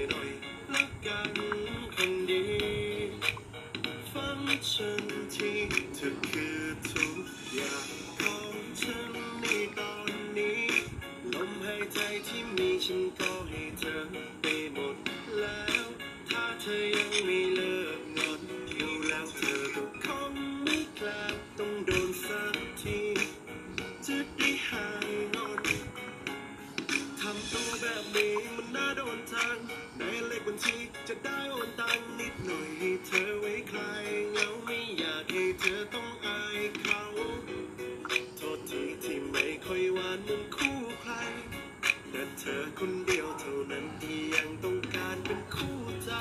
หน่อยละกันคนดี ฟังฉันที เธอคือทุกอย่างของฉันในตอนนี้ ลมหายใจที่มีฉันก็ให้เธอไปหมดแล้ว ถ้าเธอยังไม่เลิกงอน ดูแล้วเธอก็คงไม่แคล้วต้องโดนสักที จะได้หายงอน ทำตัวแบบนี้มันน่าโดนจัง ในเลขบัญชีจะได้โอนตังค์นิดหน่อยให้เธอไว้คลายเหงา ไม่อยากให้เธอต้องอายเขา โทษทีที่ไม่ค่อยหวานเหมือนคู่ใคร แต่เธอคนเดียวเท่านั้นที่ยังต้องการเป็นคู่ใจ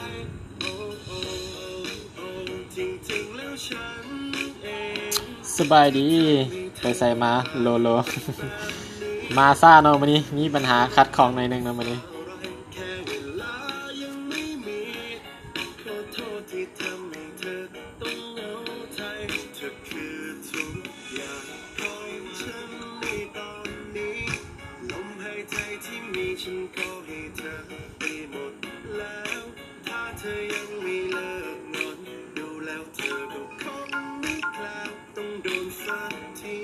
โอ้ โอ้ โอ้ จริงๆ แล้วฉันเอง สบายดี ไปไสมา โลโล มาช้าเนาะมื้อนี้ มีปัญหาขัดข้องหน่อยหนึ่งเนาะมื้อนี้ แค่เวลายังไม่มี ขอโทษที่ทำให้เธอต้องเหงาใจ เธอคือทุกอย่างของฉันในตอนนี้ ลมหายใจที่มีฉันก็ให้เธอไปหมดแล้ว ถ้าเธอยังไม่เลิกงอน ดูแล้วเธอก็คงไม่แคล้วต้องโดนสักที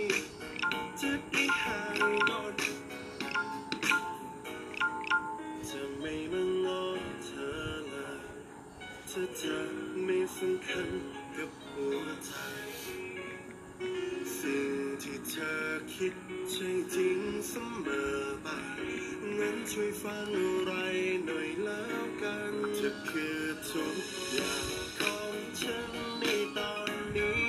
จะได้หายงอน จะไม่มาง้อเธอเลย เธอจะไม่สำคัญกับหัวใจ สิ่งที่เธอคิดใช่จริงเสมอไป งั้นช่วยฟังอะไรหน่อยแล้วกัน เธอคือทุกอย่างของฉันในตอนนี้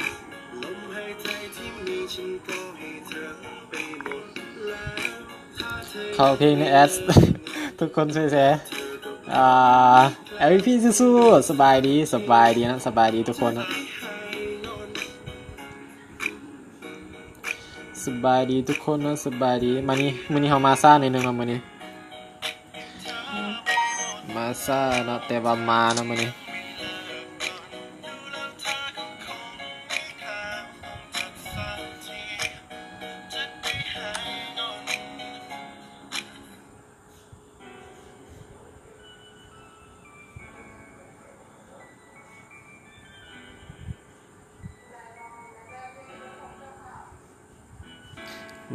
ลมหายใจที่มีฉันก็ให้เธอไปหมดแล้ว ขอเพลงในแอด ทุกคนช่วยแชร์ อ่า แอลพี พี สู้ๆ สบายดี สบายดีนะ สบายดีทุกคนนะ สบายดีทุกคนนะ สบายดี มานี่ มื้อนี้เฮามาช้าหน่อยหนึ่งเนาะ มื้อนี้ มาช้าเนาะ แต่ว่ามาเนาะ มื้อนี้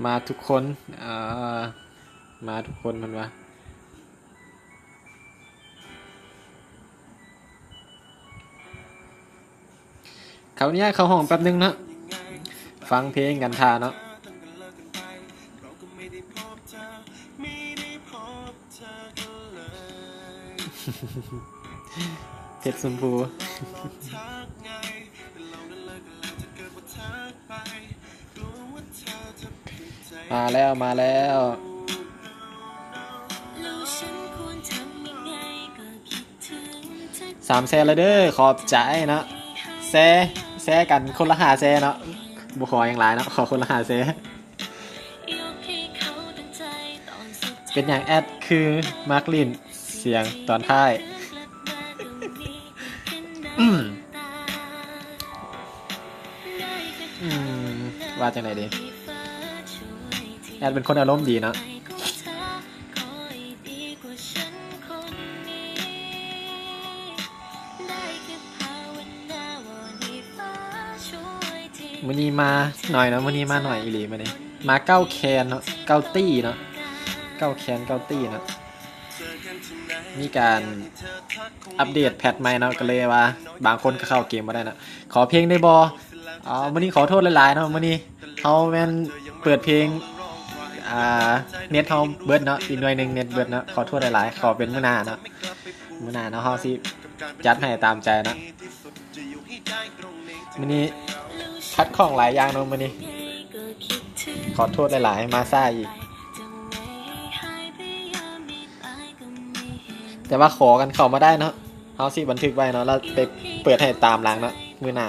มาทุกคน เอ่อ มาทุกคน เพิ่นว่า ขออนุญาตเข้าห้องแป๊บหนึ่งเนาะ ฟังเพลงกันท่าเนาะ เพชรชมพู มาแล้ว มาแล้ว สามแชร์แล้วเด้อ ขอบใจเนาะ แชร์ แชร์กันคนละห้าแชร์เนาะ บ่ขอหยังหลายเนาะ ขอคนละห้าแชร์ เป็นหยังแอดคือมักลิ้นเสียงตอนท้าย อืม อืม ว่าจั่งใด๋ดี แอดเป็นคนอารมณ์ดีเนาะ มื้อนี้มาหน่อยเนาะ มื้อนี้มาหน่อยอีหลีมื้อนี้ มาเก้าแคนเนาะ เก้าตี้เนาะ เก้าแคน เก้าตี้เนาะ มีการอัปเดตแพทใหม่เนาะ ก็เลยว่าบางคนก็เข้าเกมบ่ได้เนาะ ขอเพลงได้บ่ อ๋อ มื้อนี้ขอโทษหลายๆเนาะ มื้อนี้เฮาแม่นเปิดเพลง อ่า เน็ตเฮาเบิดเนาะ อีกหน่วยหนึ่งเน็ตเบิดเนาะ ขอโทษหลายๆ ขอเป็นมื้อหน้าเนาะ มื้อหน้าเนาะ เฮาสิจัดให้ตามใจเนาะ มื้อนี้ขัดข้องหลายอย่างเนาะ มื้อนี้ขอโทษหลายๆ มาช้าอีก แต่ว่าขอกันเข้ามาได้เนาะ เฮาสิบันทึกไว้เนาะ แล้วไปเปิดให้ตามหลังเนาะ มื้อหน้า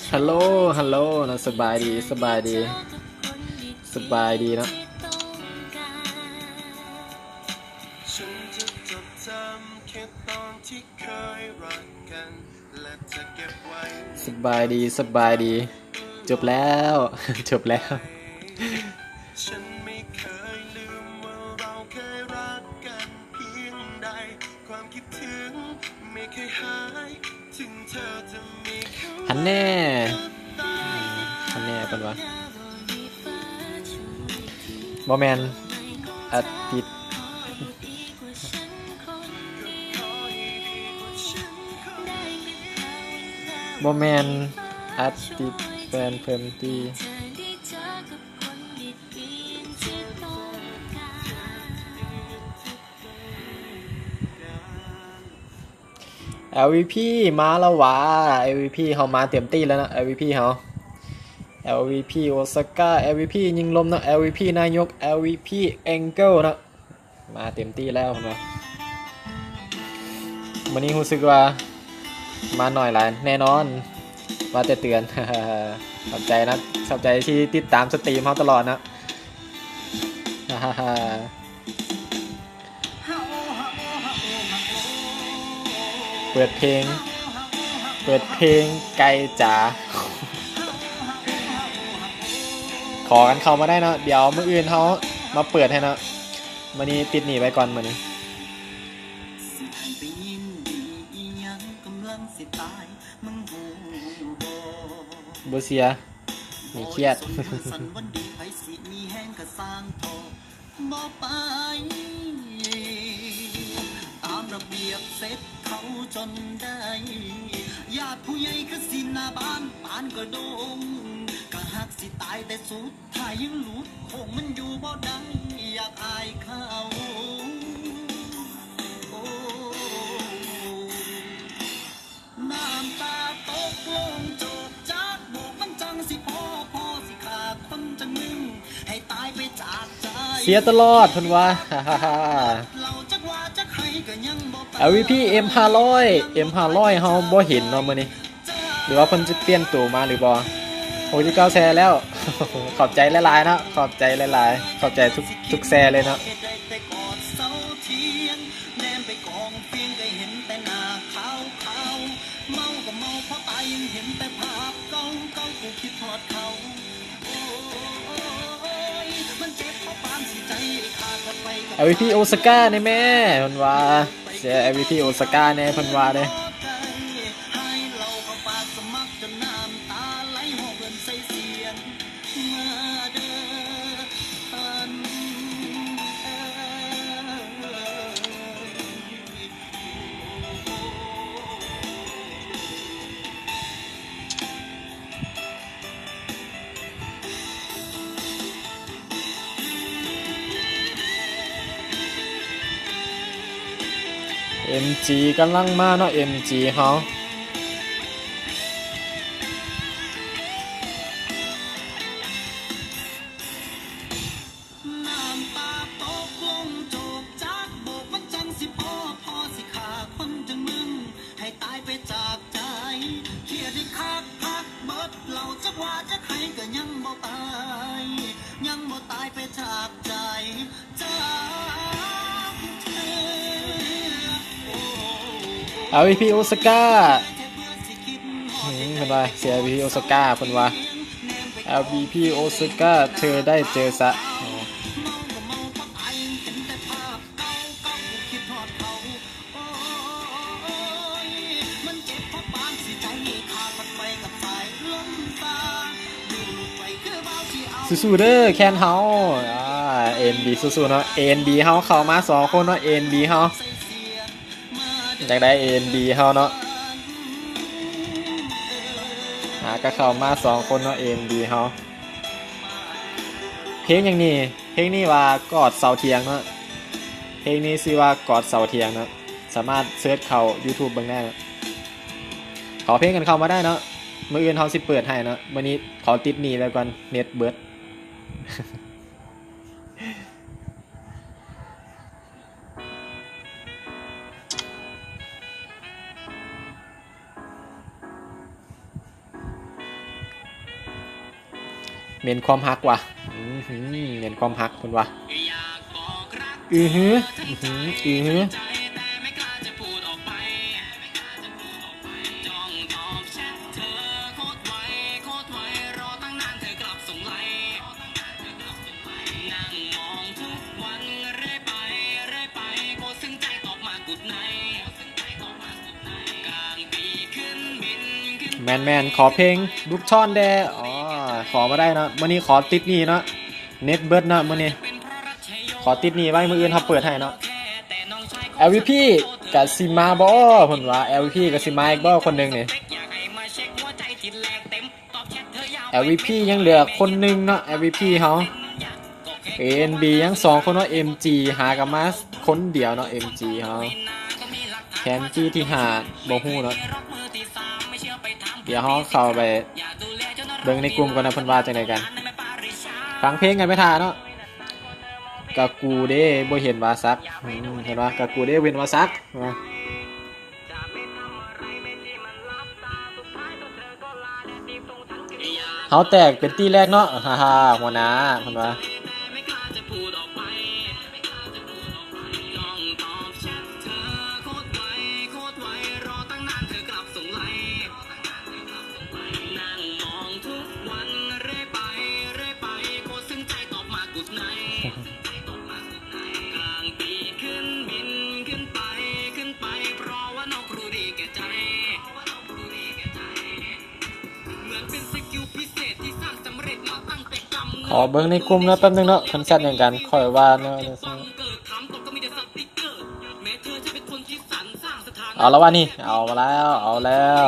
ไท ຮັລໂຫຼ ຮັລໂຫຼເນາະ ສະບາຍດີ ສະບາຍດີ ສະບາຍດີເນາະ ສະບາຍດີ ສະບາຍດີ ຈົບແລ້ວ ຈົບແລ້ວ. ຫັ້ນແນ່ ຫັ້ນແນ່ເພິ່ນວ່າ ບໍ່ແມ່ນອາທິດ ບໍ່ແມ່ນອາທິດແຟນເພິ່ນຕິ. ແອລວີພີມາແລ້ວຫວາ ແອລວີພີເຮົາມາເຕັມທີ່ແລ້ວເນາະ ແອລວີພີເຮົາ ແອລວີພີໂອຊາກາ ແອລວີພີຍິງລົມເນາະ ແອລວີພີນາຍົກ ແອລວີພີແອງເກິ້ລເນາະ ມາເຕັມທີ່ແລ້ວເນາະ ມື້ນີ້ຮູ້ສຶກວ່າມາໜ້ອຍຫຼາຍ ແນ່ນອນ ວ່າແຕ່ເຕືອນ ຂອບໃຈນະ ຂອບໃຈທີ່ຕິດຕາມສະຕຣີມເຮົາຕະຫຼອດນະ. ເປີດເພງ ເປີດເພງໄກ່ຈ໋າ ຂໍກັນເຂົ້າມາໄດ້ເນາະ ດຽວມື້ອື່ນເຮົາມາເປີດໃຫ້ເນາະ ມື້ນີ້ຕິດໜີ້ໄວ້ກ່ອນມື້ນີ້ ບໍ່ເສຍ ມີຄຽດ ບໍ່ໄປ ຕາມລະບຽບເສັດເຂົາຈົນໄດ້ ຍາດຜູ້ໃຫຍ່ຄືສິນໜ້າບ້ານ ປານກະດົງ ກະຮັກຊິຕາຍແຕ່ສຸດທ້າຍຍັງຫຼຸດໂຄ້ງ ມັນຢູ່ບໍ່ໄດ້ ຢາກອາຍເຂົາ ໂອ້ ນ້ຳຕາຕົກລົງຈອກຈາກໂບກ ມັນຈັ່ງຊິພໍ ພໍຊິຂ້າຄົນຈັ່ງມຶງ ໃຫ້ຕາຍໄປຈາກໃຈ ເສຍຕະຫຼອດເພິ່ນວ່າ ເລົ່າຈັກວ່າຈັກໃຫ້ກໍຍັງບໍ່ປານ ແອລວີພີ ເອັມຫ້າຮ້ອຍ ເອັມຫ້າຮ້ອຍເຮົາບໍ່ເຫັນເນາະມື້ນີ້ ຫຼືວ່າເພິ່ນຈະປ່ຽນໂຕມາຫຼືບໍ່ ຫົກສິບເກົ້າແຊແລ້ວ ຂອບໃຈຫຼາຍໆເນາະ ຂອບໃຈຫຼາຍໆ ຂອບໃຈທຸກ ທຸກແຊເລີຍເນາະ. ແນມໄປກອງຟຽງກໍເຫັນແຕ່ໜ້າຂາວໆ ເມົາກໍເມົາພໍຕາຍ ຍັງເຫັນແຕ່ພາບເກົ່າໆ ກູຄິດຮອດເຂົາ ໂອ້ຍ ມັນເຈັບພໍປານຊິໃຈຂາດ ແອລວີພີໂອຊາກາແນ່ແມ່ ເພິ່ນວ່າ ເຊຍແອລວີພີໂອຊາກາແນ່ ເພິ່ນວ່າເດ້ ໃຫ້ເຫຼົ້າເຂົ້າປາກສະໝັກ ຈົນນ້ຳຕາໄຫຼ ຮ້ອງເອີ້ນໃສ່ສຽງ ມາເດີທ່ານເອີຍ. ເອັມຈີກຳລັງມາເນາະ ເອັມຈີເຮົາ. ນ້ຳຕາຕົກລົງໂຈກຈາກໂບກ ມັນຈັ່ງຊິພໍ ພໍຊິຂ້າຄົນຈັ່ງມຶງ ໃຫ້ຕາຍໄປຈາກໃຈ ເຄຍໄດ້ຄັກພັກເບິດ ເລົ່າຈັກວ່າຈັກໃຫ້ກໍຍັງບໍ່ຕາຍ ຍັງບໍ່ຕາຍໄປຈາກໃຈ ຈາກເທື່ອ ໂອ້ ແອລວີພີໂອຊາກາ ເພິ່ນວ່າເຊຍແອລວີພີໂອຊາກາ ເພິ່ນວ່າ ແອລວີພີໂອຊາກາ ເທີໄດ້ເຈີສະ ສູ້ໆເດີແຄນເຮົາ ອາ ເອັນບີ ສູ້ໆເນາະ ເອັນບີເຮົາເຂົ້າມາສອງຄົນເນາະ ເອັນບີເຮົາ ຢາກໄດ້ເອັນບີເຮົາເນາະ ອາ ກໍເຂົ້າມາສອງຄົນເນາະ ເອັນບີເຮົາ ເພງຫຍັງນີ້ ເພງນີ້ວ່າກອດເສົາຖຽງເນາະ ເພງນີ້ຊື່ວ່າກອດເສົາຖຽງເນາະ ສາມາດເສີດເຂົ້າຢູທູບເບິ່ງໄດ້ເນາະ ຂໍເພງກັນເຂົ້າມາໄດ້ເນາະ ມື້ອື່ນເຮົາຊິເປີດໃຫ້ເນາະ ມື້ນີ້ຂໍຕິດໜີ້ໄວ້ກ່ອນ ເນັດເບິດ. ເ ເໝັນຄວາມຮັກວ່າ ອືຫື ເໝັນຄວາມຮັກເພິ່ນວ່າ ອືຫື ອືຫື ອືຫື. ແມ່ນໆ ຂໍເພງລູກທ່ອນແດ່. ອໍ ຂໍບໍ່ໄດ້ເນາະ ມື້ນີ້ຂໍຕິດໜີ້ເນາະ ເນັດເບິດເນາະມື້ນີ້ ຂໍຕິດໜີ້ໄວ້ ມື້ອື່ນເຮົາເປີດໃຫ້ເນາະ. ແອລວີພີກະຊິມາບໍ່ ເພິ່ນວ່າ ແອລວີພີກະຊິມາອີກບໍ່ ຄົນໜຶ່ງນີ້. ແອລວີພີຍັງເຫຼືອຄົນໜຶ່ງເນາະ ແອລວີພີເຮົາ ເອັນບີຍັງສອງຄົນເນາະ ເອັມຈີຫາກັນມາຄົນດຽວເນາະ ເອັມຈີເຮົາ ແຄນຈີທີຫ້າບໍ່ຮູ້ເນາະ. ດຽວເຮົາເຂົ້າໄປເບິ່ງໃນກຸ່ມກ່ອນນະ ເພິ່ນວ່າຈັ່ງໃດກັນ ຟັງເພງກັນໄປຖ້າເນາະ. ກະກູເດ້ບໍ່ເຫັນວ່າສັກ ເຫັນວ່າ ກະກູເດ້ເວັ້ນວ່າສັກ. ເຮົາແຕກເປັນຕີແລກເນາະ ຮ່າໆ ຫົວໜ້າເພິ່ນວ່າ. ຂໍເບິ່ງໃນກຸ່ມເນາະ ແປັບໜຶ່ງເນາະ ເພິ່ນແຊັດຫຍັງກັນ ຂ້ອຍວ່າເນາະ. ເອົາລະວະນີ້ ເອົາແລ້ວ ເອົາແລ້ວ.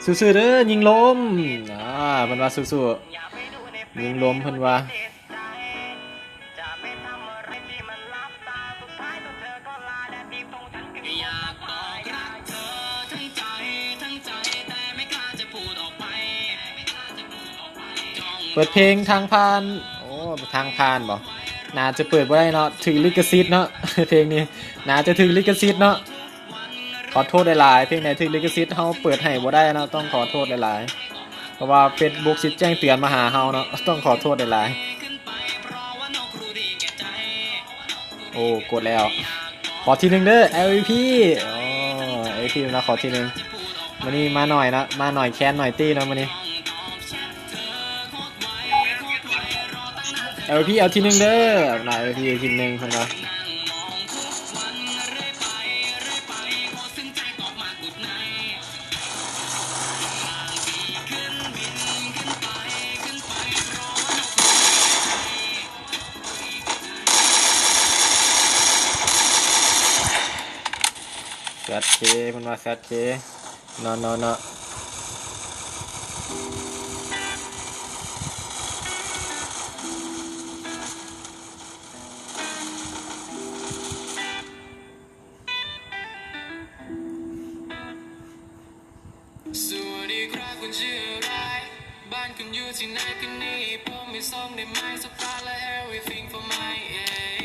ສູ້ໆເດີຍິງລົມ ອ່າ ເພິ່ນວ່າສູ້ໆຍິງລົມ ເພິ່ນວ່າ. ເປີດເພງທາງຜ່ານ ໂອ້ ທາງຜ່ານບໍ່ ໜ້າຈະເປີດບໍ່ໄດ້ເນາະ ຖືກລິຂະສິດເນາະ ເພງນີ້ໜ້າຈະຖືກລິຂະສິດເນາະ. ຂໍໂທດຫຼາຍໆ ເພງໃດຖືກລິຂະສິດເຮົາເປີດໃຫ້ບໍ່ໄດ້ເນາະ ຕ້ອງຂໍໂທດຫຼາຍໆ ເພາະວ່າເຟສບຸກຊິແຈ້ງເຕືອນມາຫາເຮົາເນາະ ຕ້ອງຂໍໂທດຫຼາຍໆ. ໂອ້ ກົດແລ້ວ ຂໍທີໜຶ່ງເດີ ແອລວີພີ ອໍ ແອລວີພີເນາະ ຂໍທີໜຶ່ງ. ມື້ນີ້ມາໜ້ອຍເນາະ ມາໜ້ອຍແຄນໜ້ອຍຕີເນາະມື້ນີ້. ແອລວີພີເອົາທີໜຶ່ງເດີ ໜ້ອຍແອລວີພີທີໜຶ່ງເພິ່ນວ່າ. ແຊດເຄ ເພິ່ນວ່າແຊດເຄ ເນາະ ເນາະ ເນາະ.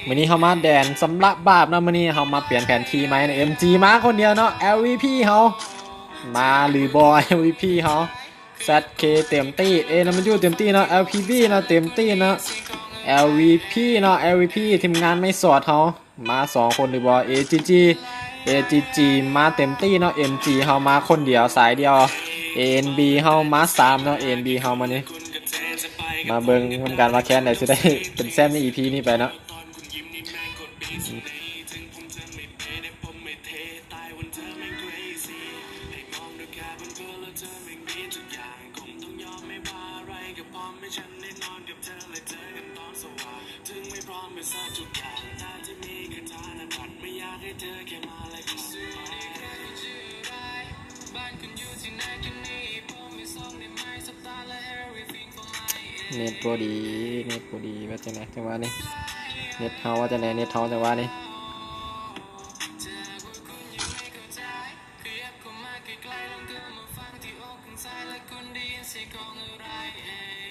ມື້ນີ້ເຮົາມາແດນຊຳລະບາບເນາະ ມື້ນີ້ເຮົາມາປ່ຽນແຜນທີ່ໃໝ່ເນາະ. ເອັມຈີມາຄົນດຽວເນາະ ແອລວີພີເຮົາ ມາຫຼືບໍ່ ແອລວີພີເຮົາ. ແຊດເຄເຕັມທີ່ ເອດັບເບິນຢູເຕັມທີ່ເນາະ ແອລພີບີເນາະ ເຕັມທີ່ເນາະ ແອລວີພີເນາະ ແອລວີພີ ທີມງານໄມ້ສອດເຮົາ ມາສອງຄົນຫຼືບໍ່ ເອຈີຈີ ເອຈີຈີ ມາເຕັມທີ່ເນາະ ເອັມຈີເຮົາມາຄົນດຽວສາຍດຽວ ເອເອັນບີເຮົາມາສາມເນາະ ເອເອັນບີເຮົາມື້ນີ້. ມາເບິ່ງນຳກັນວ່າແຄນໃດຊິໄດ້ເປັນແຊ້ມໃນອີພີນີ້ໄປເນາະ. ເນັດບໍ່ດີ ເນັດບໍ່ດີ ວ່າຈັ່ງໃດຈັງຫວະນີ້ ເນັດເຮົາວ່າຈັ່ງໃດ ເນັດເຮົາຈັງຫວະນີ້. ຂະຫຍັບເຂົ້າມາໃກ້ໆ ລອງເດີນມາຟັງທີ່ອົກຂ້າງຊ້າຍ ແລະ ຄຸນໄດ້ຍິນສຽງຂອງອະໄລເອ?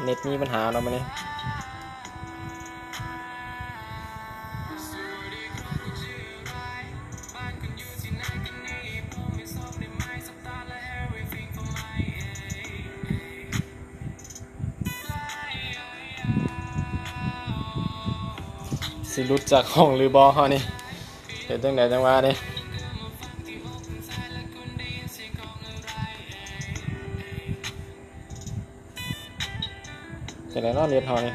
ເນັດມີບັນຫາເນາະມື້ນີ້. ຊິຫຼຸດຈາກຫ້ອງຫຼືບໍ່ເຮົານີ້? ເຮັດຈັ່ງໃດຈັ່ງວ່ານີ້? ຈັ່ງໃດເນາະເນັດເຮົານີ້?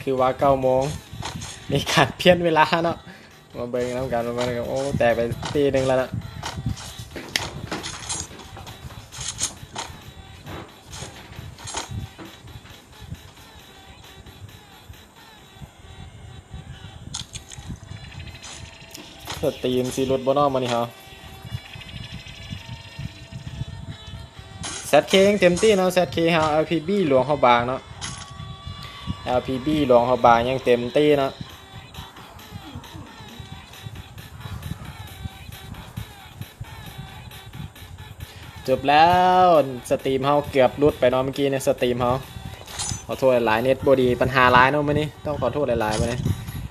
ຄືວ່າເກົ້າໂມງ ມີການປ່ຽນເວລາເນາະ. ມາເບິ່ງນຳກັນ ມາເບິ່ງນຳກັນ. ໂອ້ ແຕກໄປຕີໜຶ່ງແລ້ວເນາະ. ສະຕີມຊິຫຼຸດບໍ່ເນາະມື້ນີ້ເຮົາ? ແຊັດເຄ ຍັງເຕັມທີ່ເນາະ ແຊັດເຄເຮົາ. ແອລພີບີ ຫຼວງພະບາງເນາະ ແອລພີບີ ຫຼວງພະບາງ ຍັງເຕັມທີ່ເນາະ. ຈົບແລ້ວ ສະຕີມເຮົາເກືອບຫຼຸດໄປເນາະ ເມື່ອກີ້ນີ້ສະຕີມເຮົາ. ຂໍໂທດຫຼາຍໆ ເນັດບໍ່ດີ ບັນຫາຫຼາຍເນາະມື້ນີ້ ຕ້ອງຂໍໂທດຫຼາຍໆມື້ນີ້.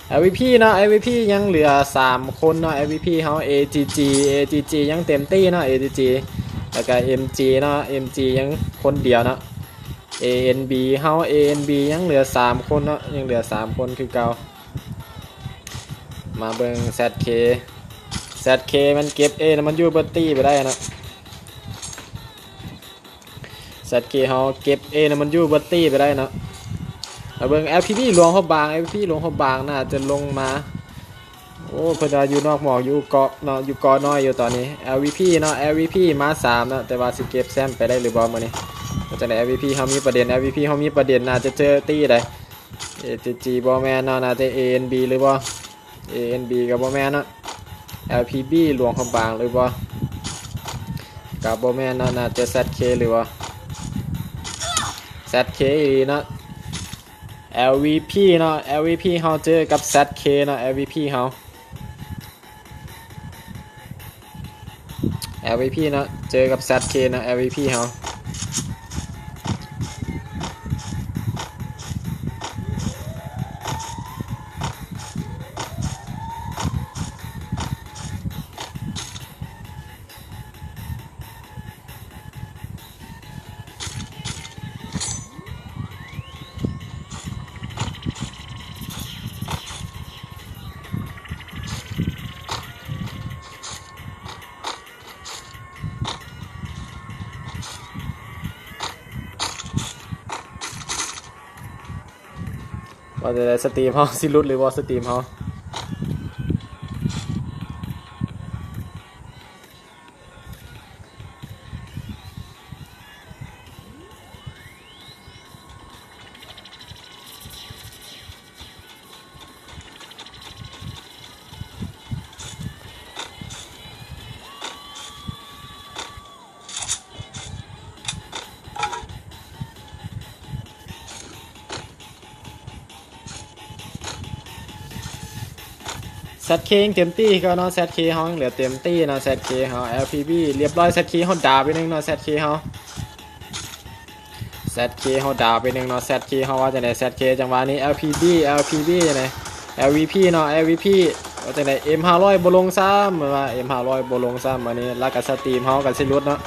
ແອລວີພີເນາະ ແອລວີພີ ຍັງເຫຼືອສາມຄົນເນາະ ແອລວີພີເຮົາ. ເອຈີຈີ ເອຈີຈີ ຍັງເຕັມທີ່ເນາະ ເອຈີຈີ ແລ້ວກະເອັມຈີເນາະ ເອັມຈີ ຍັງຄົນດຽວເນາະ. ເອເອັນບີ ເຮົາ ເອເອັນບີ ຍັງເຫຼືອສາມຄົນເນາະ ຍັງເຫຼືອສາມຄົນຄືເກົ່າ. ມາເບິ່ງແຊັດເຄ ແຊັດເຄ ມັນເກັບເອນຳມັນຢູ່ເບິດຕີໄປໄດ້ເນາະ. ແຊັດເຄເຮົາເກັບເອນຳມັນຢູ່ເບິດຕີໄປໄດ້ເນາະ. ມາເບິ່ງແອລພີບີ ຫຼວງພະບາງ ແອລພີບີ ຫຼວງພະບາງ ໜ້າຈະລົງມາ. ໂອ້ ເພິ່ນວ່າຢູ່ນອກໝອກ ຢູ່ເກາະເນາະ ຢູ່ເກາະນ້ອຍຢູ່ຕອນນີ້. ແອລວີພີເນາະ ແອລວີພີ ມາສາມເນາະ ແຕ່ວ່າຊິເກັບແຊ້ມໄປໄດ້ຫຼືບໍ່ມື້ນີ້? ເປັນຈັ່ງໃດ ແອລວີພີ ເຮົາມີປະເດັນ ແອລວີພີ ເຮົາມີປະເດັນ ໜ້າຈະເຈີຕີໃດ. ເອຈີຈີ ບໍ່ແມ່ນເນາະ ໜ້າຈະເອເອັນບີ ຫຼືບໍ່? ເອເອັນບີ ກໍບໍ່ແມ່ນເນາະ. ແອລພີບີ ຫຼວງພະບາງ ຫຼືບໍ່? ກໍບໍ່ແມ່ນເນາະ ໜ້າຈະແຊັດເຄ ຫຼືບໍ່? ແຊັດເຄ ອີ່ຫຼີເນາະ. ແອລວີພີເນາະ ແອລວີພີເຮົາເຈີກັບແຊັດເຄເນາະ ແອລວີພີເຮົາ ແອລວີພີເນາະ ເຈີກັບແຊັດເຄເນາະ ແອລວີພີເຮົາ. ວ່າແຕ່ໃດ ສະຕີມເຮົາຊິຫຼຸດຫຼືບໍ່ ສະຕີມເຮົາ? ແຊັດເຄ ຍັງເຕັມທີ່ຄືເກົ່າເນາະ ແຊັດເຄເຮົາຍັງເຫຼືອເຕັມທີ່ເນາະ ແຊັດເຄເຮົາ. ແອລພີບີ ລຽບຮ້ອຍ ແຊັດເຄເຮົາດາວໄປໜຶ່ງເນາະ ແຊັດເຄເຮົາ ແຊັດເຄເຮົາດາວໄປໜຶ່ງເນາະ ແຊັດເຄເຮົາ. ວ່າຈັ່ງໃດ ແຊັດເຄ ຈັງຫວະນີ້ ແອລພີບີ ແອລພີບີ ຈັ່ງໃດ ແອລວີພີເນາະ ແອລວີພີ ວ່າຈັ່ງໃດ ເອັມຫ້າຮ້ອຍ ບໍ່ລົງຊ້ຳ ວ່າເອັມຫ້າຮ້ອຍ ບໍ່ລົງຊ້ຳ ອັນນີ້ ແລ້ວກໍສະຕີມເຮົາກໍຊິຫຼຸດເນາະ.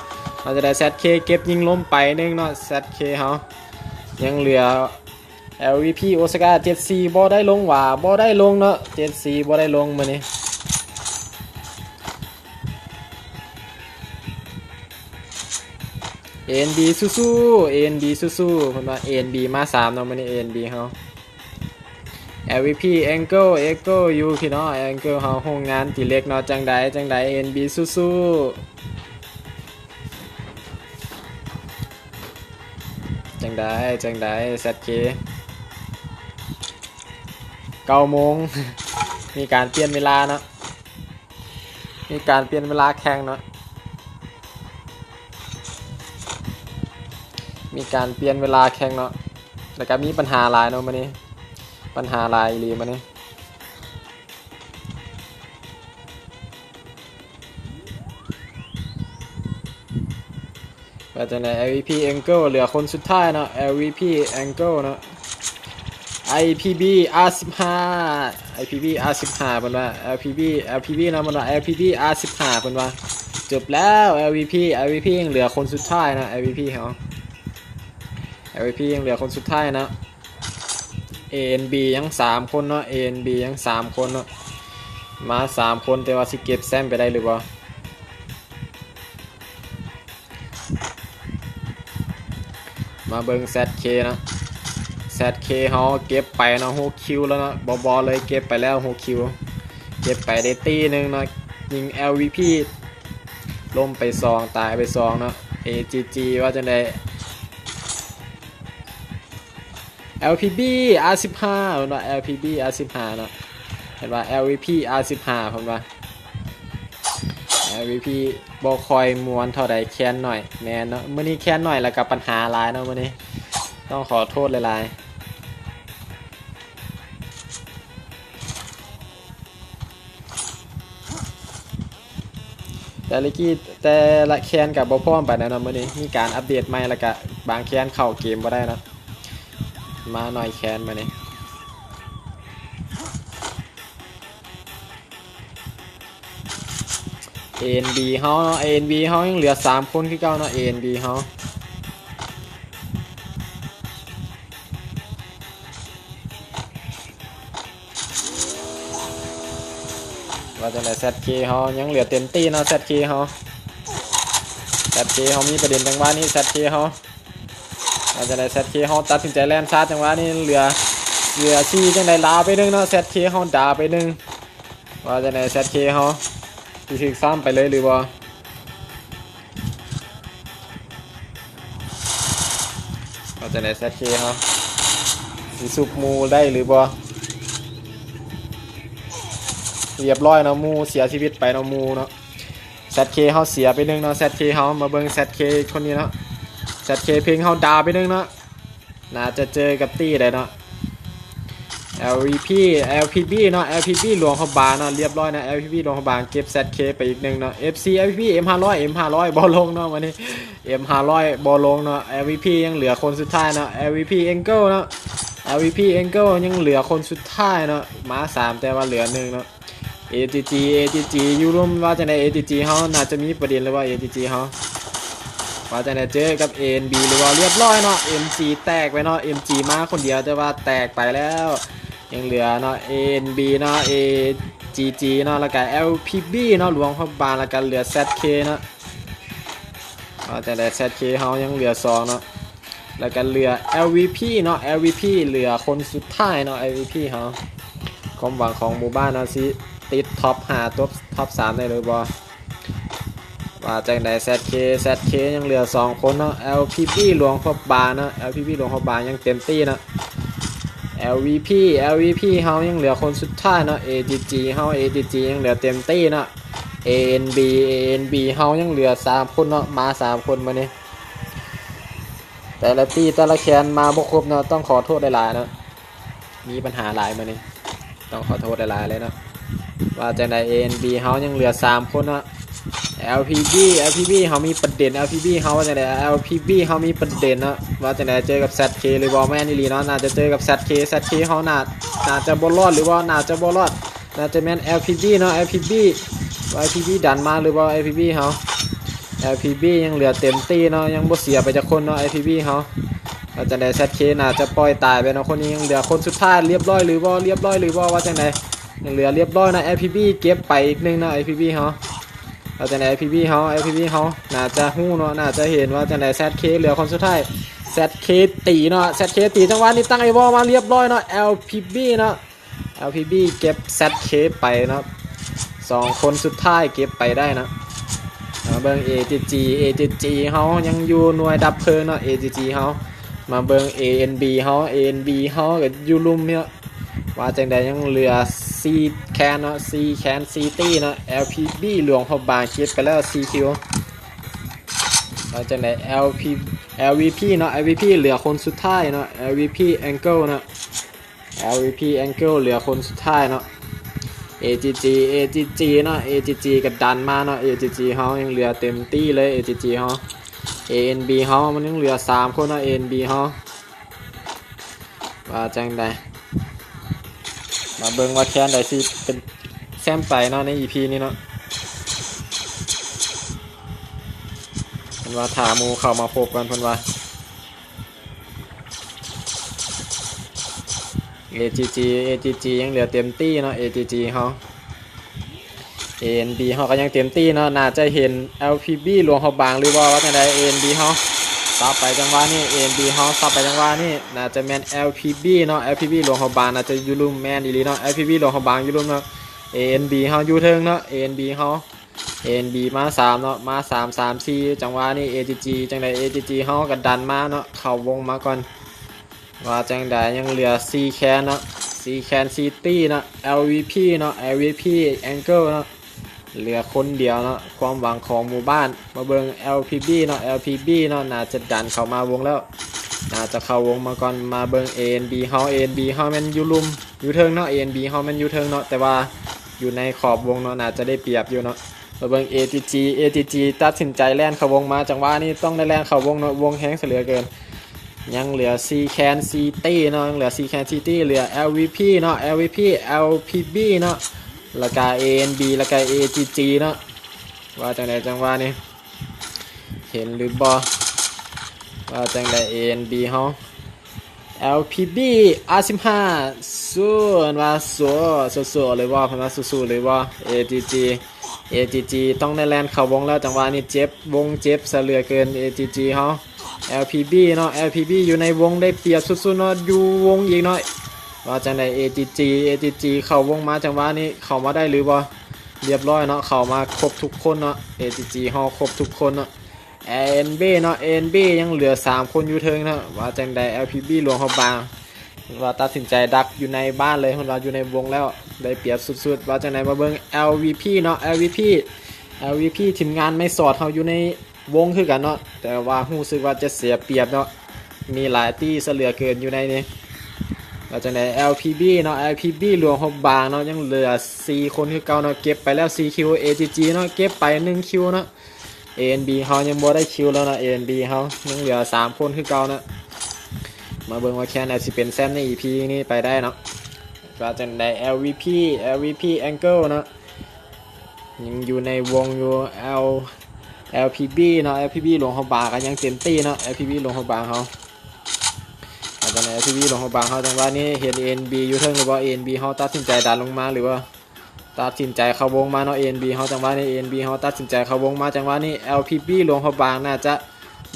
ວ່າຈັ່ງໃດ ແຊັດເຄ ເກັບຍິງລົມໄປໜຶ່ງເນາະ ແຊັດເຄເຮົາ ຍັງເຫຼືອ ແອລວີພີ ໂອຊາກາ ເຈັດສີ່ ບໍ່ໄດ້ລົງຫວາ ບໍ່ໄດ້ລົງເນາະ ເຈັດສີ່ ບໍ່ໄດ້ລົງມື້ນີ້. ເອັນບີ ສູ້ໆ ເອັນບີ ສູ້ໆ ເພິ່ນວ່າ ເອັນບີ ມາສາມເນາະ ມື້ນີ້ ເອັນບີ ເຮົາ. ແອລວີພີ ແອງເກີ້ ແອງເກີ້ ຢູ່ພີ່ນ້ອງ ແອງເກີ້ ເຮົາ ໂຮງງານຕີເຫຼັກເນາະ ຈັ່ງໃດ ຈັ່ງໃດ ເອັນບີ ສູ້ໆ. ຈັ່ງໃດ ຈັ່ງໃດ ແຊັດເຄ ເກົ້າໂມງ ມີການປ່ຽນເວລາເນາະ ມີການປ່ຽນເວລາແຂ່ງເນາະ ມີການປ່ຽນເວລາແຂ່ງເນາະ ແລ້ວກະມີບັນຫາຫຼາຍເນາະມື້ນີ້ ບັນຫາຫຼາຍອີ່ຫຼີມື້ນີ້. ວ່າຈັ່ງໃດ ແອລວີພີ ແອງເກີ້ ເຫຼືອຄົນສຸດທ້າຍເນາະ ແອລວີພີ ແອງເກີ້ ເນາະ ໄອພີບີ ອາສິບຫ້າ ໄອພີບີ ອາສິບຫ້າ ເພິ່ນວ່າ ແອລພີບີ ແອລພີບີ ເນາະ ເພິ່ນວ່າ ແອລພີບີ ອາສິບຫ້າ ເພິ່ນວ່າ ຈົບແລ້ວ ແອລວີພີ ແອລວີພີ ຍັງເຫຼືອຄົນສຸດທ້າຍເນາະ ແອລວີພີ ເຮົາ ແອລວີພີ ຍັງເຫຼືອຄົນສຸດທ້າຍເນາະ. ເອເອັນບີ ຍັງສາມຄົນເນາະ ເອເອັນບີ ຍັງສາມຄົນເນາະ ມາສາມຄົນ ແຕ່ວ່າຊິເກັບແຊ້ມໄປໄດ້ຫຼືບໍ່? ມາເບິ່ງ ແຊັດເຄ ເນາະ ແຊັດເຄ ເຮົາເກັບໄປເນາະ ຫົກຄິວແລ້ວເນາະ ບໍ່ ບໍ່ເລີຍ ເກັບໄປແລ້ວຫົກຄິວ ເກັບໄປໄດ້ຕີໜຶ່ງເນາະ ຍິງ ແອລວີພີ ລົ້ມໄປສອງ ຕາຍໄປສອງເນາະ ເອຈີຈີ ວ່າຈັ່ງໃດ? ແອລພີບີ ອາສິບຫ້າ ເພິ່ນວ່າ ແອລພີບີ ອາສິບຫ້າ ເນາະ ເພິ່ນວ່າ ແອລວີພີ ອາສິບຫ້າ ເພິ່ນວ່າ ແອລວີພີ ບໍ່ຄ່ອຍມ່ວນເທົ່າໃດ ແຄນໜ້ອຍ ແມ່ນເນາະ ມື້ນີ້ແຄນໜ້ອຍ ແລ້ວກະບັນຫາຫຼາຍເນາະ ມື້ນີ້ ຕ້ອງຂໍໂທດຫຼາຍໆ. ແຕ່ລະກີ້ ແຕ່ລະແຄນກະບໍ່ພ້ອມປານໃດເນາະ ມື້ນີ້ມີການອັບເດດໃໝ່ ແລ້ວກະບາງແຄນເຂົ້າເກມບໍ່ໄດ້ເນາະ ມາໜ້ອຍແຄນມື້ນີ້. ເອເອັນບີ ເຮົາເນາະ ເອເອັນບີ ເຮົາຍັງເຫຼືອສາມຄົນຄືເກົ່າເນາະ ເອເອັນບີ ເຮົາ. ວ່າຈັ່ງໃດ ແຊັດເຄ ເຮົາຍັງເຫຼືອເຕັມທີ່ເນາະ ແຊັດເຄ ເຮົາ ແຊັດເຄ ເຮົາມີປະເດັນຈັງຫວະນີ້ ແຊັດເຄ ເຮົາ ວ່າຈັ່ງໃດ ແຊັດເຄ ເຮົາຕັດສິນໃຈແລ່ນຊາດ ຈັງຫວະນີ້ເຫຼືອ ເຫຼືອສີ່ ຈັ່ງໃດ ດາວໄປໜຶ່ງເນາະ ແຊັດເຄ ເຮົາດາວໄປໜຶ່ງ ວ່າຈັ່ງໃດ ແຊັດເຄ ເຮົາ ຊິຖືກຊ້ຳໄປເລີຍຫຼືບໍ່? ວ່າຈັ່ງໃດ ແຊັດເຄ ເຮົາ ຊິຊຸບໝູ່ໄດ້ຫຼືບໍ່? ລຽບຮ້ອຍເນາະ ໝູ່ເສຍຊີວິດໄປເນາະ ໝູ່ເນາະ ແຊັດເຄ ເຮົາເສຍໄປໜຶ່ງເນາະ ແຊັດເຄ ເຮົາ ມາເບິ່ງ ແຊັດເຄ ຄົນນີ້ເນາະ ແຊັດເຄ ເພັງ ເຮົາດາວໄປໜຶ່ງເນາະ ໜ້າຈະເຈີກັບຕີໃດເນາະ ແອລວີພີ ແອລພີບີ ເນາະ ແອລພີບີ ຫຼວງພະບາງເນາະ ລຽບຮ້ອຍເນາະ ແອລພີບີ ຫຼວງພະບາງ ເກັບ ແຊັດເຄ ໄປອີກໜຶ່ງເນາະ ເອັຟຊີ ແອລພີບີ ເອັມຫ້າຮ້ອຍ ເອັມຫ້າຮ້ອຍ ບໍ່ລົງເນາະ ມື້ນີ້ ເອັມຫ້າຮ້ອຍ ບໍ່ລົງເນາະ ແອລວີພີ ຍັງເຫຼືອຄົນສຸດທ້າຍເນາະ ແອລວີພີ ແອງເກີ້ ເນາະ ແອລວີພີ ແອງເກີ້ ຍັງເຫຼືອຄົນສຸດທ້າຍເນາະ ມາສາມ ແຕ່ວ່າເຫຼືອໜຶ່ງເນາະ. ເອຈີຈີ ເອຈີຈີ ຢູ່ລວມວ່າຈັ່ງໃດ ເອຈີຈີ ເຮົາໜ້າຈະມີປະເດັນແລ້ວວ່າ ເອຈີຈີ ເຮົາ ວ່າຈັ່ງໃດ ເຈີກັບ ເອເອັນບີ ຫຼືວ່າ ລຽບຮ້ອຍເນາະ ເອັມຈີ ແຕກໄປເນາະ ເອັມຈີ ມາຄົນດຽວ ແຕ່ວ່າແຕກໄປແລ້ວ ຍັງເຫຼືອເນາະ ເອເອັນບີ ເນາະ ເອຈີຈີ ເນາະ ແລ້ວກະ ແອລພີບີ ເນາະ ຫຼວງພະບາງ ແລ້ວກະເຫຼືອ ແຊັດເຄ ເນາະ ວ່າຈັ່ງໃດ ແຊັດເຄ ເຮົາຍັງເຫຼືອສອງເນາະ ແລ້ວກະເຫຼືອ ແອລວີພີ ເນາະ ແອລວີພີ ເຫຼືອຄົນສຸດທ້າຍເນາະ ແອລວີພີ ເຮົາ ຄວາມຫວັງຂອງໝູ່ບ້ານເຮົາຊິຕິດທັອບຫ້າ ທັອບສາມໄດ້ຫຼືບໍ່? ວ່າຈັ່ງໃດ ແຊັດເຄ ແຊັດເຄ ຍັງເຫຼືອສອງຄົນເນາະ ແອລພີບີ ຫຼວງພະບາງເນາະ ແອລພີບີ ຫຼວງພະບາງ ຍັງເຕັມທີ່ເນາະ ແອລວີພີ ແອລວີພີ ເຮົາຍັງເຫຼືອຄົນສຸດທ້າຍເນາະ ເອຈີຈີ ເຮົາ ເອຈີຈີ ຍັງເຫຼືອເຕັມທີ່ເນາະ ເອເອັນບີ ເອເອັນບີ ເຮົາຍັງເຫຼືອສາມຄົນເນາະ ມາສາມຄົນມື້ນີ້ ແຕ່ລະຕີ ແຕ່ລະແຄນມາບໍ່ຄົບເນາະ ຕ້ອງຂໍໂທດຫຼາຍໆເນາະ ມີບັນຫາຫຼາຍມື້ນີ້ ຕ້ອງຂໍໂທດຫຼາຍໆເລີຍເນາະ ວ່າຈັ່ງໃດ ເອເອັນບີ ເຮົາຍັງເຫຼືອສາມຄົນເນາະ ແອລພີບີ ແອລພີບີ ເຮົາມີປະເດັນ ແອລພີບີ ເຮົາວ່າຈັ່ງໃດ ແອລພີບີ ເຮົາມີປະເດັນເນາະ ວ່າຈັ່ງໃດ ເຈີກັບ ແຊັດເຄ ຫຼືບໍ່ ແມ່ນອີ່ຫຼີເນາະ ໜ້າຈະເຈີກັບ ແຊັດເຄ ແຊັດເຄ ເຮົາໜ້າ ໜ້າຈະບໍ່ລອດ ຫຼືວ່າໜ້າຈະບໍ່ລອດ ໜ້າຈະແມ່ນ ແອລພີບີ ເນາະ ແອລພີບີ ແອລພີບີ ດັນມາ ຫຼືບໍ່ ແອລພີບີ ເຮົາ ແອລພີບີ ຍັງເຫຼືອເຕັມທີ່ເນາະ ຍັງບໍ່ເສຍໄປຈັກຄົນເນາະ ແອລພີບີ ເຮົາ ວ່າຈັ່ງໃດ ແຊັດເຄ ໜ້າຈະປ່ອຍຕາຍໄປເນາະ. ຄົນນີ້ຍັງເຫຼືອຄົນສຸດທ້າຍ ລຽບຮ້ອຍຫຼືບໍ່ ລຽບຮ້ອຍຫຼືບໍ່ ວ່າຈັ່ງໃດ ຍັງເຫຼືອລຽບຮ້ອຍເນາະ. ແອລພີບີເກັບໄປອີກໜຶ່ງເນາະ ແອລພີບີເຮົາ. ວ່າຈັ່ງໃດ ແອລພີບີເຮົາ ແອລພີບີເຮົາໜ້າຈະຮູ້ເນາະ ໜ້າຈະເຫັນ. ວ່າຈັ່ງໃດ ແຊັດເຄເຫຼືອຄົນສຸດທ້າຍ ແຊັດເຄຕີເນາະ ແຊັດເຄຕີ ຈັງຫວະນີ້ຕັ້ງໄອວໍມາລຽບຮ້ອຍເນາະ ແອລພີບີເນາະ. ແອລພີບີເກັບແຊັດເຄໄປເນາະ ສອງຄົນສຸດທ້າຍເກັບໄປໄດ້ເນາະ. ມາເບິ່ງເອຈີຈີ ເອຈີຈີເຮົາຍັງຢູ່ໜ່ວຍດັບເພີງເນາະ ເອຈີຈີເຮົາ. ມາເບິ່ງເອເອັນບີເຮົາ ເອເອັນບີເຮົາກໍຢູ່ລຸ່ມເນາະ. ວ່າຈັ່ງໃດ ຍັງເຫຼືອສີ່ແຄນເນາະ ສີ່ແຄນສີ່ຕີເນາະ. ແອລພີບີຫຼວງພະບາງເກັບໄປແລ້ວສີ່ຄິວ. ວ່າຈັ່ງໃດ ແອລພີ ແອລວີພີເນາະ ແອລວີພີເຫຼືອຄົນສຸດທ້າຍເນາະ ແອລວີພີແອງເກິ້ລເນາະ. ແອລວີພີແອງເກິ້ລເຫຼືອຄົນສຸດທ້າຍເນາະ. ເອຈີຈີ ເອຈີຈີເນາະ ເອຈີຈີກໍດັນມາເນາະ ເອຈີຈີເຮົາຍັງເຫຼືອເຕັມທີ່ເລີຍ ເອຈີຈີເຮົາ. ເອເອັນບີເຮົາມັນຍັງເຫຼືອສາມຄົນເນາະ ເອເອັນບີເຮົາ. ວ່າຈັ່ງໃດ ມາເບິ່ງວ່າແຄນໃດຊິເປັນແຊມໄປເນາະ ໃນອີພີນີ້ເນາະ. ເພິ່ນວ່າຖ້າໝູ່ເຂົ້າມາຄົບກ່ອນ ເພິ່ນວ່າ. ເອຈີຈີ ເອຈີຈີຍັງເຫຼືອເຕັມທີ່ເນາະ ເອຈີຈີເຮົາ. ເອເອັນບີເຮົາກໍຍັງເຕັມທີ່ເນາະ ໜ້າຈະເຫັນແອລພີບີຫຼວງພະບາງຫຼືບໍ່ ວ່າຈັ່ງໃດ. ເອເອັນບີເຮົາສັບໄປຈັງຫວະນີ້ ເອເອັນບີເຮົາສັບໄປຈັງຫວະນີ້ ໜ້າຈະແມ່ນແອລພີບີເນາະ ແອລພີບີຫຼວງພະບາງໜ້າຈະຢູ່ລຸ່ມ ແມ່ນອີ່ຫຼີເນາະ ແອລພີບີຫຼວງພະບາງຢູ່ລຸ່ມເນາະ. ເອເອັນບີເຮົາຢູ່ເທິງເນາະ ເອເອັນບີເຮົາ ເອເອັນບີມາສາມເນາະ ມາສາມ ສາມ ສີ່ ຈັງຫວະນີ້ ເອຈີຈີ ຈັ່ງໃດ ເອຈີຈີເຮົາກໍດັນມາເນາະ ເຂົ້າວົງມາກ່ອນ. ວ່າຈັ່ງໃດ ຍັງເຫຼືອສີ່ແຄນເນາະ ສີ່ແຄນສີ່ຕີເນາະ ແອລວີພີເນາະ ແອລວີພີແອງເກິ້ລເນາະ ເຫຼືອຄົນດຽວເນາະ ຄວາມຫວັງຂອງໝູ່ບ້ານ. ມາເບິ່ງແອລພີບີເນາະ ແອລພີບີເນາະ ໜ້າຈະດັນເຂົ້າມາວົງແລ້ວ ໜ້າຈະເຂົ້າວົງມາກ່ອນ. ມາເບິ່ງເອເອັນບີເຮົາ ເອເອັນບີເຮົາແມ່ນຢູ່ລຸ່ມ ຢູ່ເທິງເນາະ ເອເອັນບີເຮົາແມ່ນຢູ່ເທິງເນາະ ແຕ່ວ່າຢູ່ໃນຂອບວົງເນາະ ໜ້າຈະໄດ້ປຽບຢູ່ເນາະ. ມາເບິ່ງເອຈີຈີ ເອຈີຈີຕັດສິນໃຈແລ່ນເຂົ້າວົງມາ ຈັງຫວະນີ້ຕ້ອງໄດ້ແລ່ນເຂົ້າວົງເນາະ ວົງແຮງຊະເຫຼືອເກີນ. ຍັງເຫຼືອສີ່ແຄນສີ່ຕີເນາະ ຍັງເຫຼືອສີ່ແຄນສີ່ຕີ ເຫຼືອແອລວີພີເນາະ ແອລວີພີ ແອລພີບີເນາະ ແລ້ວກະເອເອັນບີ ແລ້ວກະເອຈີຈີເນາະ. ວ່າຈັ່ງໃດ ຈັງຫວະນີ້ ເຫັນຫຼືບໍ່ ວ່າຈັ່ງໃດ ເອເອັນບີເຮົາ ແອລພີບີ ອາສິບຫ້າ ສູ້ ເພິ່ນວ່າສູ້ ສູ້ໆເລີຍບໍ່ ເພິ່ນວ່າສູ້ໆເລີຍບໍ່. ເອຈີຈີ ເອຈີຈີຕ້ອງໄດ້ແລ່ນເຂົ້າວົງແລ້ວ ຈັງຫວະນີ້ເຈັບ ວົງເຈັບຊະເຫຼືອເກີນ ເອຈີຈີເຮົາ. ແອລພີບີເນາະ ແອລພີບີຢູ່ໃນວົງໄດ້ປຽບສຸດໆເນາະ ຢູ່ວົງອີກເນາະ. ວ່າຈັ່ງໃດ ເອຈີຈີ ເອຈີຈີເຂົ້າວົງມາ ຈັງຫວະນີ້ເຂົ້າມາໄດ້ຫຼືບໍ່ ລຽບຮ້ອຍເນາະ ເຂົ້າມາຄົບທຸກຄົນເນາະ ເອຈີຈີເຮົາຄົບທຸກຄົນເນາະ. ເອເອັນບີເນາະ ເອເອັນບີຍັງເຫຼືອສາມຄົນຢູ່ເທິງເນາະ. ວ່າຈັ່ງໃດ ແອລພີບີຫຼວງພະບາງ ເພິ່ນວ່າຕັດສິນໃຈດັກຢູ່ໃນບ້ານເລີຍ ເພິ່ນວ່າຢູ່ໃນວົງແລ້ວໄດ້ປຽບສຸດໆ. ວ່າຈັ່ງໃດ ມາເບິ່ງແອລວີພີເນາະ ແອລວີພີ ແອລວີພີທີມງານໄມ້ສອດເຮົາຢູ່ໃນວົງຄືກັນເນາະ ແຕ່ວ່າຮູ້ສຶກວ່າຈະເສຍປຽບເນາະ ມີຫຼາຍຕີຊະເຫຼືອເກີນຢູ່ໃນນີ້. ວ່າຈັ່ງໃດ ແອລພີບີເນາະ ແອລພີບີຫຼວງພະບາງເນາະ ຍັງເຫຼືອສີ່ຄົນຄືເກົ່າເນາະ ເກັບໄປແລ້ວສີ່ຄິວ ເອຈີຈີເນາະ ເກັບໄປໜຶ່ງຄິວເນາະ. ເອເອັນບີເຮົາຍັງບໍ່ໄດ້ຄິວເລີຍເນາະ ເອເອັນບີເຮົາຍັງເຫຼືອສາມຄົນຄືເກົ່າເນາະ. ມາເບິ່ງວ່າແຄນໃດຊິເປັນແຊມໃນອີພີນີ້ໄປໄດ້ເນາະ. ວ່າຈັ່ງໃດ ແອລວີພີ ແອລວີພີແອງເກີ້ເນາະ ຍັງຢູ່ໃນວົງຢູ່ ແອລ ແອລພີບີເນາະ ແອລພີບີຫຼວງພະບາງກໍຍັງເຕັມທີ່ເນາະ ແອລພີບີຫຼວງພະບາງເຮົາ. ວ່າຈັ່ງໃດ ແອລພີບີຫຼວງພະບາງເຮົາ ຈັງຫວະນີ້ເຫັນເອັນບີຢູ່ເທິງຫຼືບໍ່ ເອັນບີເຮົາຕັດສິນໃຈດັນລົງມາຫຼືວ່າ ຕັດສິນໃຈເຂົ້າວົງມາເນາະ ເອັນບີເຮົາ. ຈັງຫວະນີ້ເອັນບີເຮົາຕັດສິນໃຈເຂົ້າວົງມາ ຈັງຫວະນີ້ແອລພີບີຫຼວງພະບາງໜ້າຈະ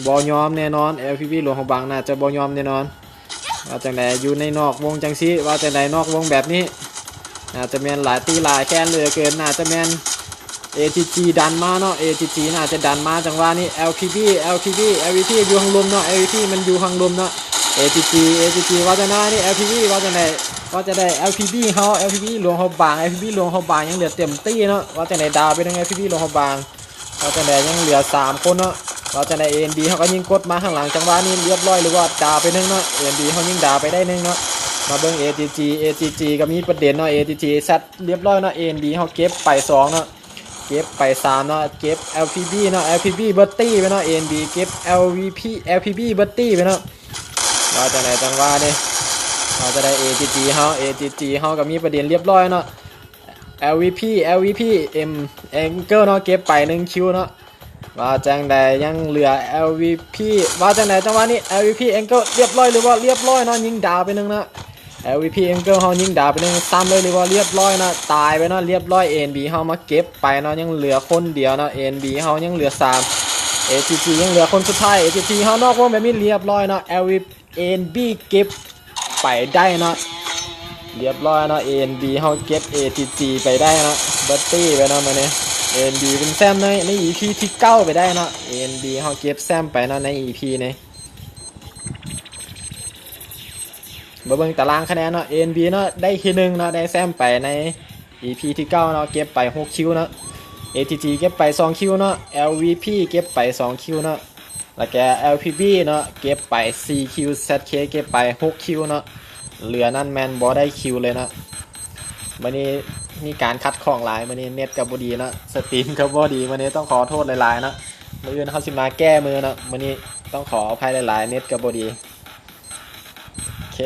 ບໍ່ຍອມແນ່ນອນ ແອລພີບີຫຼວງພະບາງໜ້າຈະບໍ່ຍອມແນ່ນອນ. ວ່າຈັ່ງໃດ ຢູ່ໃນນອກວົງຈັ່ງຊີ້ ວ່າຈັ່ງໃດ ນອກວົງແບບນີ້ ໜ້າຈະແມ່ນຫຼາຍຕີຫຼາຍແຄນເຫຼືອເກີນ ໜ້າຈະແມ່ນເອຈີຈີດັນມາເນາະ ເອຈີຈີໜ້າຈະດັນມາ. ຈັງຫວະນີ້ແອລພີບີ ແອລພີບີ ແອລພີບີຢູ່ທາງລຸ່ມເນາະ ແອລພີບີມັນຢູ່ທາງລຸ່ມເນາະ ເອຈີຈີ ເອຈີຈີ ວ່າຈັ່ງໃດນີ້ ແອລພີບີ ວ່າຈັ່ງໃດ ວ່າຈັ່ງໃດ ແອລພີບີເຮົາ ແອລພີບີຫຼວງພະບາງ ແອລພີບີຫຼວງພະບາງຍັງເຫຼືອເຕັມຕີເນາະ. ວ່າຈັ່ງໃດ ດາວໄປໜຶ່ງ ແອລພີບີຫຼວງພະບາງ ວ່າຈັ່ງໃດ ຍັງເຫຼືອສາມຄົນເນາະ. ວ່າຈັ່ງໃດ ເອເອັນບີເຮົາກໍຍິງກົດມາຂ້າງຫຼັງ ຈັງຫວະນີ້ລຽບຮ້ອຍຫຼືວ່າດາວໄປໜຶ່ງເນາະ ເອເອັນບີເຮົາຍິງດາວໄປໄດ້ໜຶ່ງເນາະ. ມາເບິ່ງເອຈີຈີ ເອຈີຈີກໍມີປະເດັນເນາະ ເອຈີຈີຊັດລຽບຮ້ອຍເນາະ ເອເອັນບີເຮົາເກັບໄປສອງເນາະ ເກັບໄປສາມເນາະ ເກັບແອລພີບີເນາະ ແອລພີບີເບິດຕີໄປເນາະ ເອເອັນບີເກັບແອລພີບີ ແອລພີບີເບິດຕີໄປເນາະ. ວ່າຈັ່ງໃດ ຈັງຫວະນີ້ ວ່າຈັ່ງໃດ ເອຈີຈີເຮົາ ເອຈີຈີເຮົາກໍມີປະເດັນລຽບຮ້ອຍເນາະ ແອລພີບີ ແອລພີບີ ເອັມ ແອງເກີ້ເນາະ ເກັບໄປໜຶ່ງຄິວເນາະ. ວ່າຈັ່ງໃດ ຍັງເຫຼືອ ແອລວີພີ ວ່າຈັ່ງໃດ ຈັງຫວະນີ້ ແອລວີພີ ແອງເກີລ ລຽບຮ້ອຍຫຼືບໍ່ ລຽບຮ້ອຍເນາະ ຍິງດາວໄປໜຶ່ງເນາະ ແອລວີພີ ແອງເກີລ ເຮົາຍິງດາວໄປໜຶ່ງ ຊ້ຳເລີຍຫຼືບໍ່ ລຽບຮ້ອຍເນາະ ຕາຍໄປເນາະ ລຽບຮ້ອຍ ເອັນບີ ເຮົາມາເກັບໄປເນາະ ຍັງເຫຼືອຄົນດຽວເນາະ ເອັນບີ ເຮົາຍັງເຫຼືອສາມ ເອທີທີ ຍັງເຫຼືອຄົນສຸດທ້າຍ ເອທີທີ ເຮົານອກວົງແບບນີ້ ລຽບຮ້ອຍເນາະ ແອລວີ ເອັນບີ ເກັບໄປໄດ້ເນາະ ລຽບຮ້ອຍເນາະ ເອັນບີ ເຮົາເກັບ ເອທີທີ ໄປໄດ້ເນາະ ເບີດຕີ້ໄປເນາະ ມື້ນີ້ ເອັນບີ ເປັນແຊ້ມໃນ ໃນອີພີທີເກົ້າໄປໄດ້ເນາະ ເອັນບີ ເຮົາເກັບແຊ້ມໄປເນາະ ໃນອີພີນີ້ ມາເບິ່ງຕາລາງຄະແນນເນາະ ເອັນບີ ເນາະ ໄດ້ທີໜຶ່ງເນາະ ໄດ້ແຊ້ມໄປໃນອີພີທີເກົ້າເນາະ ເກັບໄປຫົກຄິວເນາະ ເອທີທີ ເກັບໄປສອງຄິວເນາະ ແອລວີພີ ເກັບໄປສອງຄິວເນາະ ແລ້ວກະ ແອລພີບີ ເນາະ ເກັບໄປສີ່ຄິວ ແຊັດເຄ ເກັບໄປຫົກຄິວເນາະ ເຫຼືອນັ້ນແມ່ນບໍ່ໄດ້ຄິວເລີຍເນາະ ມື້ນີ້ມີການຂັດຂ້ອງຫຼາຍ ມື້ນີ້ເນັດກໍບໍ່ດີເນາະ ສະຕຣີມກໍບໍ່ດີ ມື້ນີ້ຕ້ອງຂໍໂທດຫຼາຍໆເນາະ ມື້ອື່ນເຮົາຊິມາແກ້ມືເນາະ ມື້ນີ້ຕ້ອງຂໍອະໄພຫຼາຍໆ ເນັດກໍບໍ່ດີ ໂອເຄ